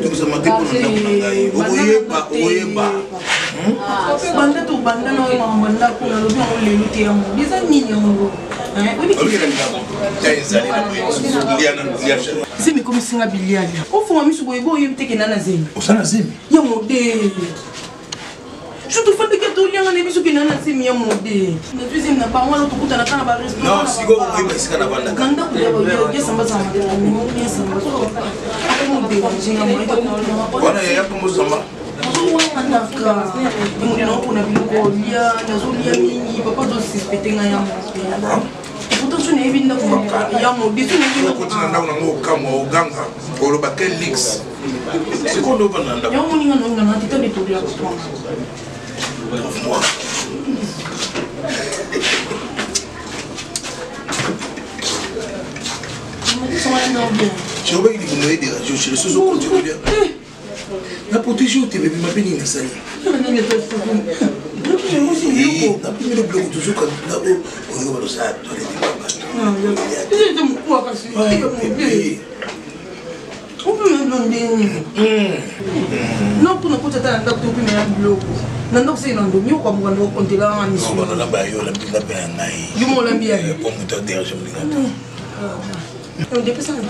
Komitungisa te mpo na ndako na ngai. Okoyeba, okoyeba. Banda tobanda na oyo makambo ya ndako, nalobi yango lelo te. Yango eza nini yango? Obikela ndako ya ezali na boye, lia na lia chérie. Zemi ekomisinga bilialia. Ofunga miso boye, boye oyebi te kenda na zemi. Oza na zemi? Ya mode. Surtout fandaki tolianga na biso kenda na zemi ya mode. Nazwi zemi na bango wana, tokutanaka na barestaurant. Non, sikoyo okoyeba esika na vandaka. Na ndako ya samba ya samba wana yaya kombo samba. Nazowanganaka naopona biloko olia, nazolia mingi. Papa azosuspecte ngai ya mode. Pourtant so nayebi ndako ya mode, so nayebi. Okoti na ndako nango, okamwa, oganga, oloba quel luxe. Sikoyo nde ovanda na ndako. Yango moninga nongana te, tande toliaka twanga. Trouve-moi. Chéri, libumu edérange. Chéri, soso okonti kolia na protege yo te. Bebima mpe nini nasali? Napimeli biloko tozoka oyo balosala toilette babato. Non, mpona kota ata na ndako te, opimela biloko na ndako seki na ndomi okamboka ndo okontelanga miso. Nalamba yo, olambi nga mpe ya ngai. Yo mo olambi ya po moto aderange moninga te. Odepesaka.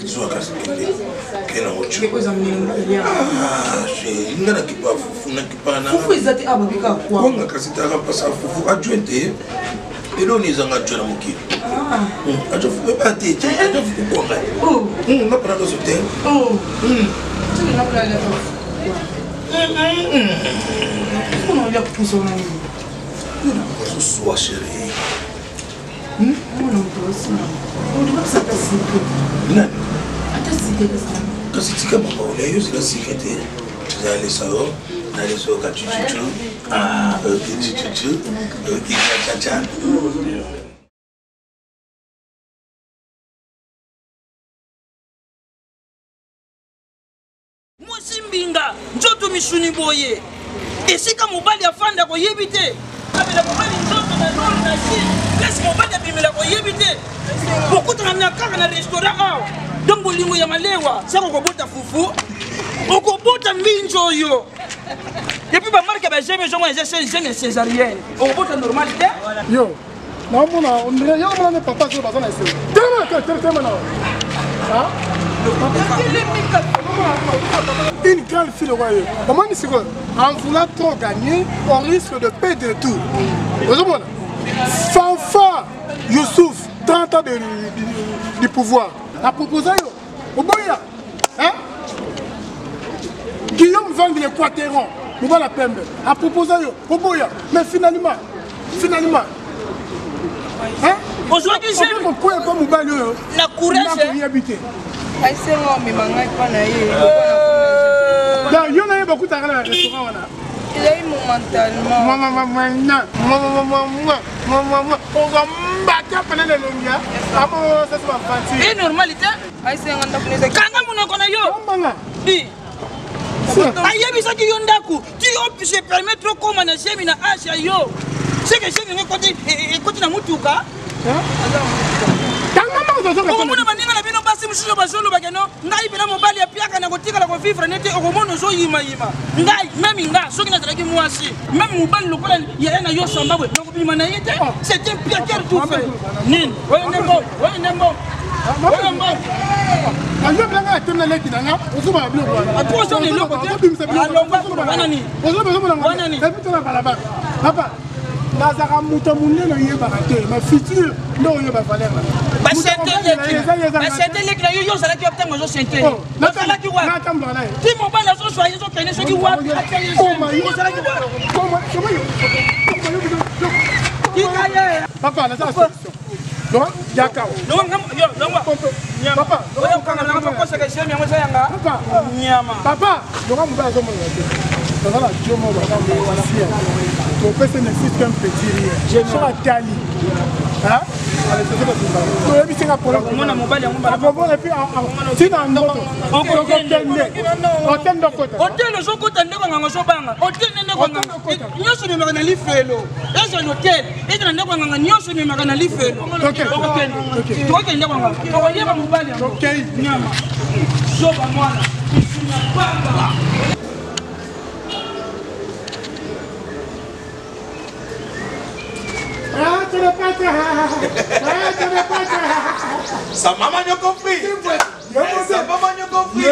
Zuwa kasi, kende ke nango. Nga nakipa fufu, nakipa fufu eza te, ababika kwa kwanga. Kasi taka mpasa fufu adjoint te. Eloni ezanga adjoint na mokili. Adjoint fufu eba te, adjoint fufu kwanga nga mpona loso te. Ozoswa chéri. Nani kasi? Tika mama olia yo, zela sika te. Zalesa yo, nalesa yo kachuchuchu, ok, chuchuchu, ok, chachacha. Mwasi mbinga, nzoto misuni boye, esika mobali afanda koyebi te. Abela mobali nzoto na lolo na si place mobali abimela koyebi te. Bokutana na kaka na restaurant awa. Donc bolingo ya malewa sako okobota fufu, okobota mbinzo oyo. Et puis bamarke ya bageme ezongo eza geme ya césarienne, okobota normal te. Yo naomona ondire yo omona ne papa soki baza na esengo. Telema, telema na une grande fille lokola yo. Omoni sikoyo, en voulant trop gagner, on risque de perdre tout. Ozomona Fanfa Youssouf, 30 ans du pouvoir, aproposa yo, oboya, hein? Guillaume Vangi l'Équateron, mobala pembe, aproposa yo, oboya. Mais finalement, hein? Ozwaki zemi. Kokwea mpo mobali oyo na courage. Nakoyebi te. Asenga omema ngai mpa na ye. Donc yo na ye bakutaka na restaurant wana? Ezali momentanement. Ozwa mbata pene na elongi amosasi bafanti. E normal te. Asenga ndako neza. Kanga monoko na yo. Mbanga di ayebisaki yo ndako ti yo se permettre okóma na zemi na age ya yo, seke zemi yango ekoti ekoti na motuka. Okomona baninga na bino basi mosusu bazolobaka no ngai mpena mobali apiaka na kotikala kovivre nete. Okomona ozoyimayima. Ngai meme, nga soki nazalaki mwasi, meme mobali lokola yaya na yo samba boye, nakobima na ye te. C'est un piaker tout fait. Nini oyo nde mbongo, oyo nde mbongo, oyo mbongo. Azobelanga na teme na leki na nga, ozobaka biloko wana. Aposa na eloko te. Wana nini? Wana nini? Ozobela balabala. Papa, nazalaka moto monene, oyebaka te, ma futur nde oyeba valeur na basente leki na yo. Yo ozalaki wapi ntango azosente? Ozalaki wapi? Natambolaka na ye. Ti mobali azozwa ye, ezokende soki wapi, atia ye, ozalaki wapi? Tika ye. Papa, naza na solution. Donc yaka. Papa, okanga zemi yango eza yanga nyama. Papa, loka mobali azomonana te. Toza na dio moko baza musicien, topesa ne fût qu'un petit rien, soki atali. Toyebisi nga Omona mobali yango mbala problème et puis tina ndoto okokende hotel ndokota hotel ozokota ndeko nganga ozobanga hotel nde ndeko nganga nyonso ememaka na lifelo ezala na hotel ezala na ndeko nganga nyonso ememaka na lifelo. Okokende, tokokende ndeko nganga, tokoyeba mobali yango nyama zoba mwana isunya pamba. Sa maman n'a compris. Sa maman n'a compris.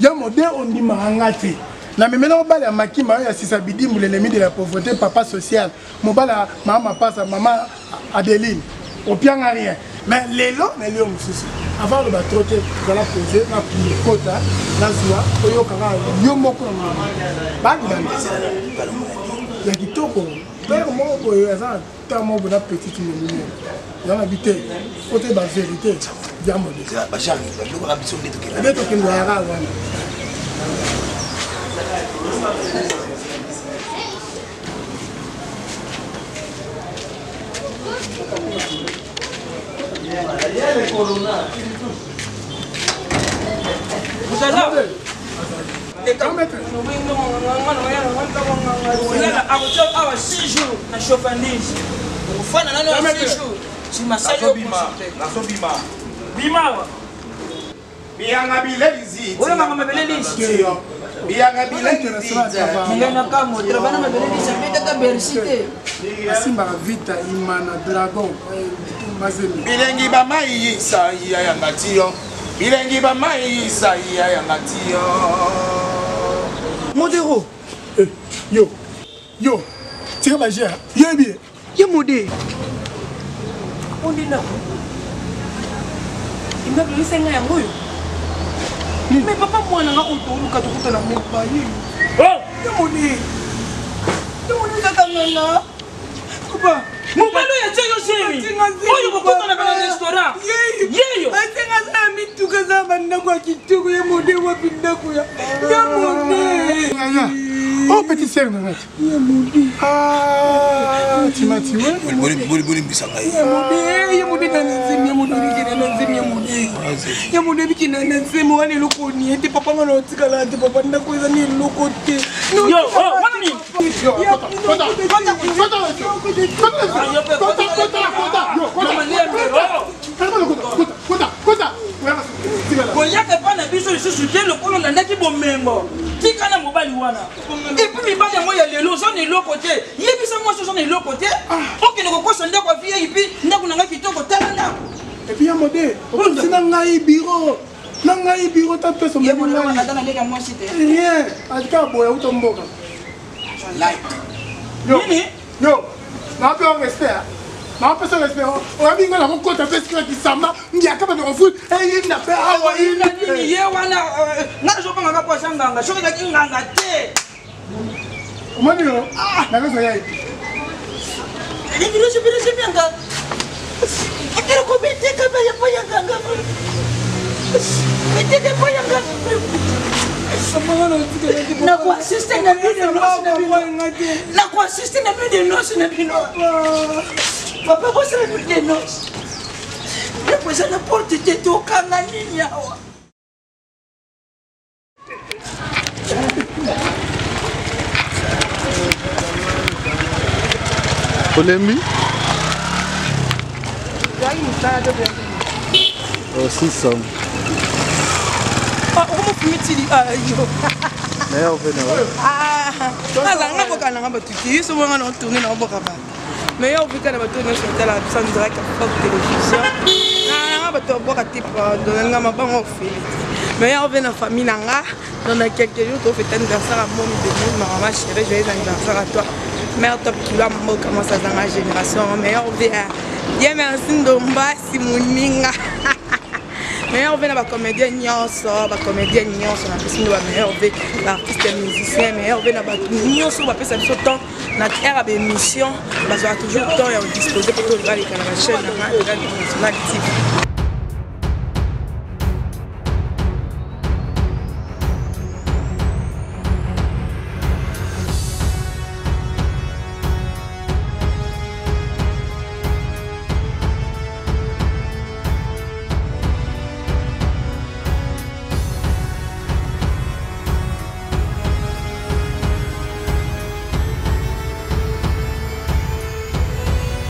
Ya mode ondimaka nga te. Namemela mobali ya makima oyo ya sisa bidimbu, l'ennemi de la pauvreté, papa social, mobali ya mama mapasa, mama Adeline, opianga rien. Mais lelo na lio mosusu avant oloba trop te, zala pose na kota nazwa oyokaka yo moko na mama balibanda ya kitoko. Père moko boye aza na temps moko boye na petite momine eza na bi te po te bavérité ya mode nde tokende yaka wana. Muzala akotia awa 6 jours na chauffandise, okofanda nano 6 jours nsima sali yo consulte. Nazobima. Bima awa. Biyanga bilelisi. Oyo makambo mabele lisi. Biyanga bilelisi. Ngai na kambo travana mabele lisi abetaka Bercy te. Asimbaka Vita Imana Dragon Mazembe. Bilengi bamai isa iya yanga tiyo. Bilengi bamai isa iya yanga tiyo. Modero. Eh, yo yo, tika bagere yebi. Ye mode onde ndako immeuble oyesenga yango oyo. Mais papa, mwana nga oyo toluka tokutana mobaye. Ye mode, ye mode kaka nganga papa. Mobali oyo atia yo zemi, oyo bokutanaka na restaurant, yeyo. Asenga aza ya mituka, aza ya bandako ya kitoko. Ye mode, wapi ndako ya mode? Yaya, oh, petit sœur na ngati. Ye mode. Ah, timati we. Bolimbisa ngai. Ye mode, ye mode na nzemi, ye mode obikina na nzemi, ye mode, ye mode obikina na nzemi wana eloko nie te papa. Nga na otikala te papa, ndako eza ni eloko te. Yo, oh, wana nini? Kota, kota, kota, kota, kota. Koyaka epai na biso lisusu te. Lokola olandaki bomengo, tika na mobali wana. Et puis mibali yango ya lelo, oza na eloko te, yebisa mwasi oza na eloko te, okende kokosa ndako ya VIP. Ndako na ngai kitoko, tala ndako. Et puis ya mode okoti na ngai bureau, na ngai bureau ta pesa. Ye mona ata na leka mwasi te. Rien, atika boya uta mboka. Nini? Yo, nape yo respect, napesa respect. Oyabi ngai nakokota mpe sika kisamba ngiaka bato kofuta eyinda mpe awa. Ina nini ye wana? Ngai nazobangaka po aza nganga. Soki ezalaki nganga te. Omoni yo nakozwa ya epi. Birosi byanga ekele kobeteka bayapo ya nganga, beteka po ya nganga. Nakoassiste na nuit de noce na bino, nakoassiste na nuit de noce na bino. Papa, bosala nuit de noce, ndako eza na porte te, tokanga nini awa? Olembi? Oh, 600. Okomofumitili yo. Meilleur vœu na yo. Azalanga boka nanga bato te, ye so bonga na otourne na oboka bato. Mais yo ovika na bato nyonso otala biso en direct ya Fox Télévision, nanga bato babwaka te, pardon, nanga mabango ofele te. Mais yo ove na famille na nga, dans na quelques jours tofete anniversaire ya momi de nous, ma maman chérie. Joyeux anniversaire à toi, mère top kilo ya mboka, mwasi azanga génération. Meilleur vœu ye, merci Ndombasi moninga. Meilleur vœu na bacomédien nyonso, bacomédien nyonso napesi bino bameilleur vœu, baartiste musicien. Meilleur vœu na bato nyonso bapesa biso temps na aire ya baémission, bazwaka toujours temps ya kodispose mpo to baleka na bachaîne na nga Lega International TV.